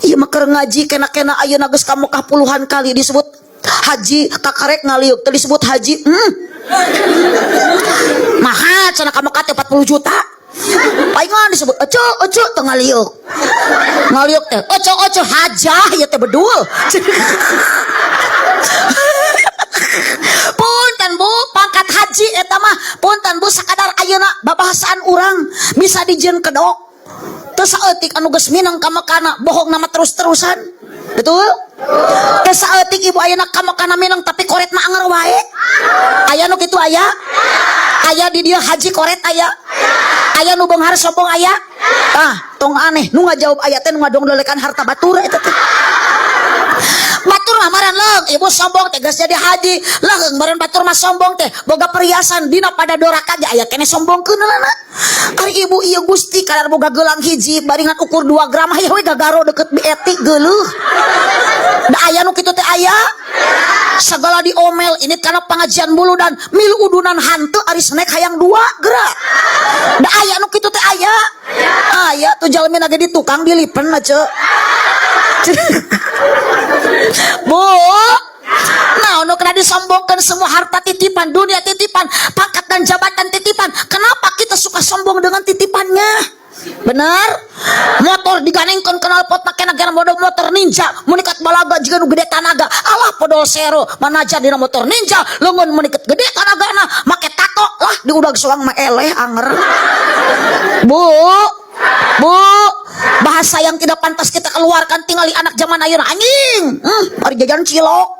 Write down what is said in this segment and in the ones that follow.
Ieu mah keur ngaji kena-kena ayeuna geus ka Mekah puluhan kali disebut haji, kakarek ngaliuk teu disebut haji. Mahal cenah ka Mekah teh 40 juta. Palingan disebut oco oco teu ngaliuk. Ngaliuk teh oco oco hajah ieu teh bedul. Punten Bu, pangkat haji eta mah punten Bu sakadar ayeuna babahasaan urang bisa dijieun kedok. Teu saeutik anu geus minang ka Mekana bohong nama terus-terusan. Betul? Teu saeutik ibu ayeuna ka Mekana minang tapi koret mah anger wae. Aya nu kitu aya? Aya di dieu haji koret aya? Aya nu beunghar sombong aya? Ah, tong aneh nu ngajawab aya teh nu ngadongdolekan harta batur eta teh. Batur mah maran leung, ibu sombong teh geus jadi haji. Leung meureun batur mah sombong teh boga perhiasan dina pada doraka ge aya keneh sombongkeunana. Ari ibu ieu Gusti kadar boga gelang hiji baringan ukur 2 gram aya we gagaro deket bieti geuleuh. Da aya nu kitu teh aya. Segala diomel ini karena pengajian buludan milu udunan hantu ari snack hayang dua gerak. Da aya nu kitu teh aya. Aya tuh jalmi ge di tukang dilipen aja. Bu, nah, nu kena disombongkan semua harta titipan, dunia titipan, pangkat dan jabatan titipan. Kenapa kita suka sombong dengan titipannya? Benar? Motor diganengkeun knalpot make nagara model motor ninja, munikat balaga jiga nu gede tanaga. Alah podol sero, manajan dina motor ninja, leungeun munikat gede tanagana, make tato lah diudag soang mah eleh anger. Bu, Bu, bahasa yang tidak pantas kita keluarkan tinggali anak zaman ayeuna anjing. Mari jajan cilok.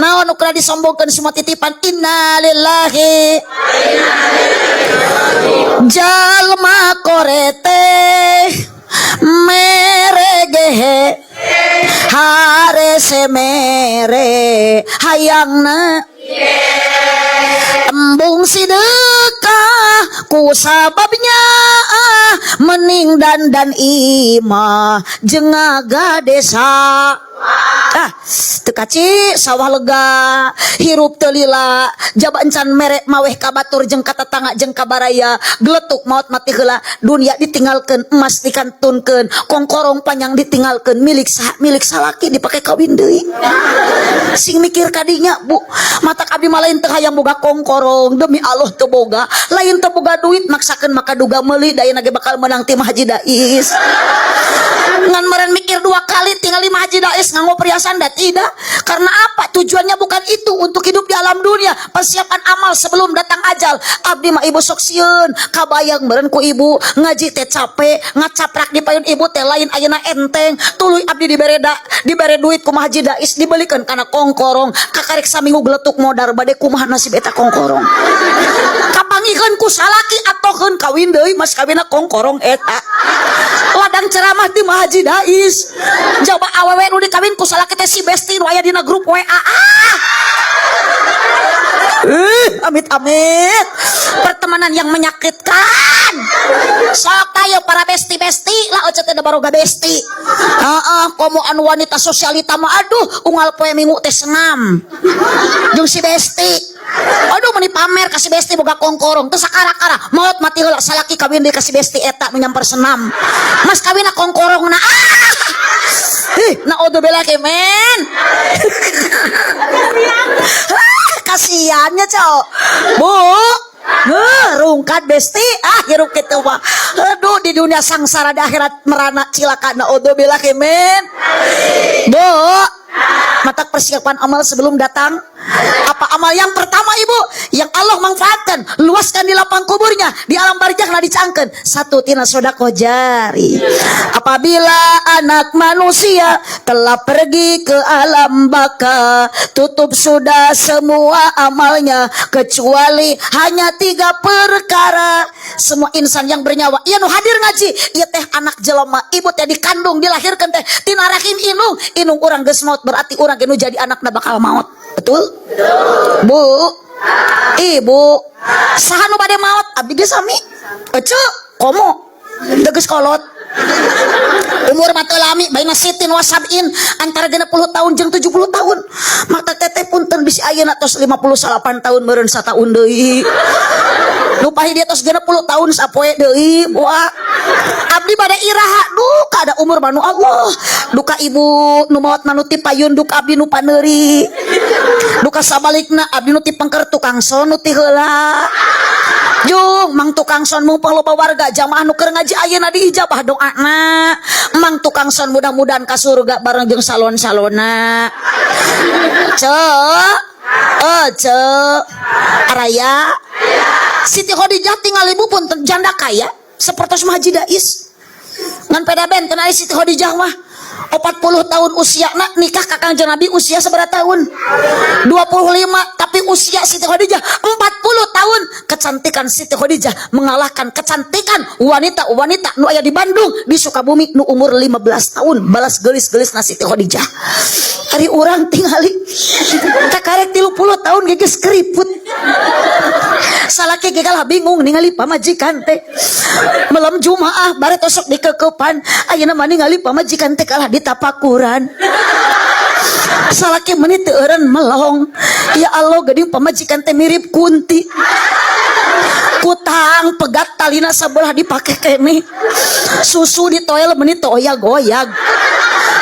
Naon nu kena disombongkeun semua titipan innalillahi. Jalma korete meregehe harese mere hayangna embung sidekah ku sababnya ah, mening dan dan imah jeung desa. Ah, teu kaci sawah lega hirup teu lila jaba encan mere maweh ka batur jeung ka tatangga jeung ka baraya geletuk maot mati heula dunia ditinggalkeun emas dikantunkeun kongkorong panjang ditinggalkeun milik saha milik salaki dipake kawin deui. Sing mikir kadinya Bu, matak abdi mah lain teu hayang boga kongkorong, demi Allah teu boga, lain teu boga duit maksakeun maka duga meuli da ayeuna ge bakal meunang ti Haji Dais. Ngan meren mikir dua kali tinggal lima Haji Dais nganggo perhiasan dan tidak, karena apa? Tujuannya bukan itu untuk hidup di alam dunia, persiapan amal sebelum datang ajal. Abdi mah ibu sok sieun kabayang meren ku ibu ngaji teh capek ngacaprak di payun ibu teh lain ayeuna enteng. Tuluy abdi dibere da dibere duit ku Haji Dais dibelikan kana kongkorong kakarek saminggu geletuk modar bade kumaha nasib eta kongkorong kapangihkeun ku salaki atokeun kawin deui mas kawinna kongkorong eta ladang ceramah di Haji Dais jaba awewe nu dikawin ku salaki teh si besti nu aya dina grup WA. Ah, amit amit pertemanan yang menyakitkan. Sok tayo para besti-besti lah oce teh da baroga besti. Heeh, komo anu wanita sosialita mah aduh unggal poe Minggu teh senam jeung si besti. Aduh meni pamer ka si besti boga kongkorong teu sakara-kara maot mati heula salaki kawin deui ka si besti eta nu nyamper senam mas kawinna kongkorongna. Ah, ih, naudzubillah men. Ah, kasihannya cok Bu. Heuh, rungkad besti ah hirup kitu mah. Aduh, di dunia sangsara di akhirat merana cilaka naudzubillah men. Bu, mata persiapan amal sebelum datang apa? Amal yang pertama ibu yang Allah manfaatkan luaskan di lapang kuburnya di alam barzakh lah dicangkeun satu tina sodakoh jari. Apabila anak manusia telah pergi ke alam baka, tutup sudah semua amalnya kecuali hanya tiga perkara. Semua insan yang bernyawa iya nu hadir ngaji iya teh anak jelema ibu teh dikandung dilahirkan teh tina rahim indung. Indung urang geus maut berarti urang nu jadi anakna bakal maut. Betul Bu? Ibu saha nu bade maut? Abdi ge sami ece komo teges kolot umur mah teu lami baina sitin wasabin antara 60 tahun jeung 70 tahun. Maka teteh punten bisi ayeuna tos 58 tahun meureun sataun deui. Nu pahi dia tos 60 tahun sapoe deui. Wah, abdi bade iraha? Duka ada umur mah nu Allah, duka ibu nu maot mah nu ti payun, duka abdi nu paneuri, duka sabalikna abdi nu ti pengker, tukang sound nu ti heula. Jung mang tukang sound, mumpung loba warga jamaah nu keur ngaji ayeuna diijabah doana. Mang tukang sound mudah-mudahan ka surga bareng jeung salon-salona. Ce eh ce araya Siti Khadijah tinggal ibu pun janda kaya seperti Haji Dais, ngan peda benten ari Siti Khadijah mah 40 tahun usia nak nikah ka Kangjeng Nabi. Usia seberapa tahun? 25, tapi usia Siti Khadijah 40 tahun. Kecantikan Siti Khadijah mengalahkan kecantikan wanita-wanita nu aya di Bandung, di Sukabumi, nu umur 15 tahun. Balas gelis-gelis na Siti Khadijah. Ari urang tingali kakarek 30 tahun geus keriput. Salaki ge kalah bingung ningali pamajikan teh. Malam Jumaah bare tosok dikekepan, ayeuna mah ningali pamajikan teh kalah ditapakuran. Salaki meuni teu eureun melong. Ya Allah, geuning pamajikan teh mirip kunti. Kutang pegat talina sabelah dipake keneh. Susu di toel meuni teu oyag-oyag.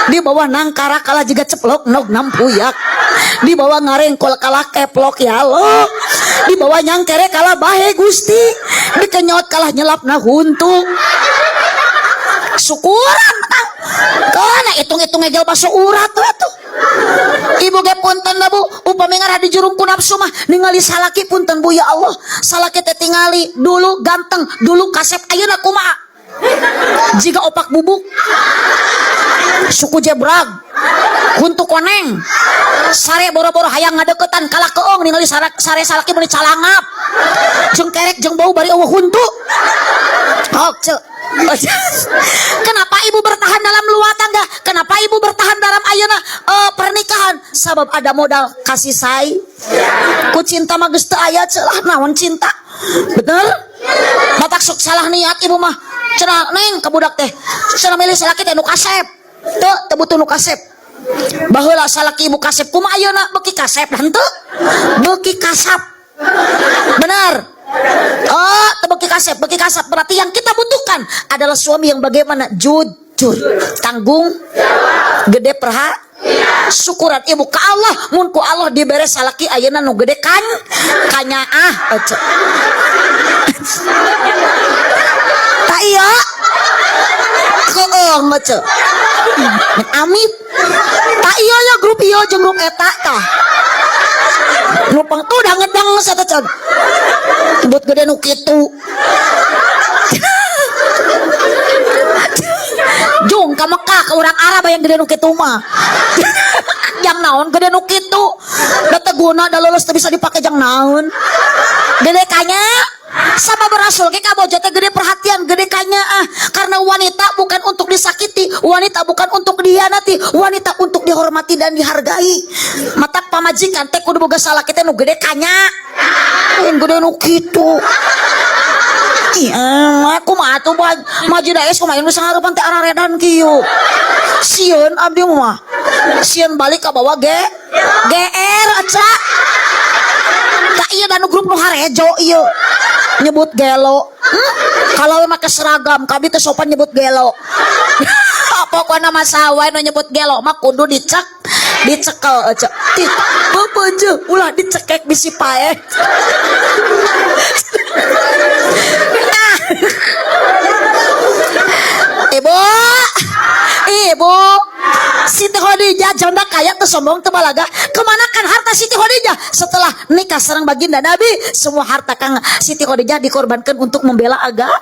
Di bawah nangkara kalah jiga ceplok nog nampuyak. Di bawah ngarengkol kalah keplok, ya Allah. Di bawah nyangkere kalah bahe Gusti. Dikenyot kalah nyelapna huntu. Syukuran kang. Kana hitung-hitung ngegel baso urat tuh atuh. Ibu ge punten da Bu, upami ngarah di jurung ku nafsu mah ningali salaki, punten Bu, ya Allah. Salaki teh tingali dulu ganteng, dulu kasep, ayeuna kumaha? Jiga opak bubuk. Suku jebrag. Huntu koneng. Sare boro-boro hayang ngadeukeutan kalah keong ningali sare salaki meuni calangap. Jeung kerek jeung bau bari euweuh huntu. Ok, cek. Kenapa ibu bertahan dalam rumah tangga? Kenapa ibu bertahan dalam ayeuna pernikahan? Sabab ada modal kasih say. Ku cinta mah geus teu aya celah naon cinta. Betul? Matak sok salah niat ibu mah. Cenah neng ka budak teh. Cenah milih salaki teh nu kasep. Teu, teu butuh nu kasep. Baheula salaki ibu kasep, kumaha ayeuna? Beuki kasep henteu? Beuki kasap. Benar. Oh, teu beuki kasep, beuki kasap. Berarti yang kita butuhkan adalah suami yang bagaimana? Jujur, tanggung, gede perha, syukuran ibu ke Allah mun ku Allah dibere salaki ayeuna nu gede kan kanyaah ece. Tak iya keeng ece. Amit tak iya ya grup iya jeung grup eta tah nupang tuh udah ngedang satu can buat gede nu kitu. Jung ka Mekah ke urang Arab yang gede nu kitu mah. Jang naon gede nu kitu? Da teu guna, da lulus teu bisa dipake, jang naon gede kanya? Sama berasul ke kabojo teh gede perhatian, gede kanya ah, karena wanita bukan untuk disakiti, wanita bukan untuk dihianati, wanita untuk dihormati dan dihargai. Matak pamajikan teh kudu boga salaki teh nu gede kanya, lain gede nu kitu. Iya, aku mah atuh maju daes kumaha nu sangarupan teh araredan kieu. Sieun abdi mah. Sieun balik ka bawa ge GR aca. Tak iya dan grup nu harejo ieu. Nyebut gelo. Kalau make seragam, kami teh sopan nyebut gelo. Pokoknya mah saha nu nyebut gelo mah kudu dicek dicekel aja. Ti beupeunjeuh ulah dicekek bisi paeh. Ah. Ibu, ibu, Siti Khadijah janda kaya tuh sombong tuh balaga. Kemana kan harta Siti Khadijah setelah nikah sareng baginda Nabi? Semua harta Kang Siti Khadijah dikorbankan untuk membela agama.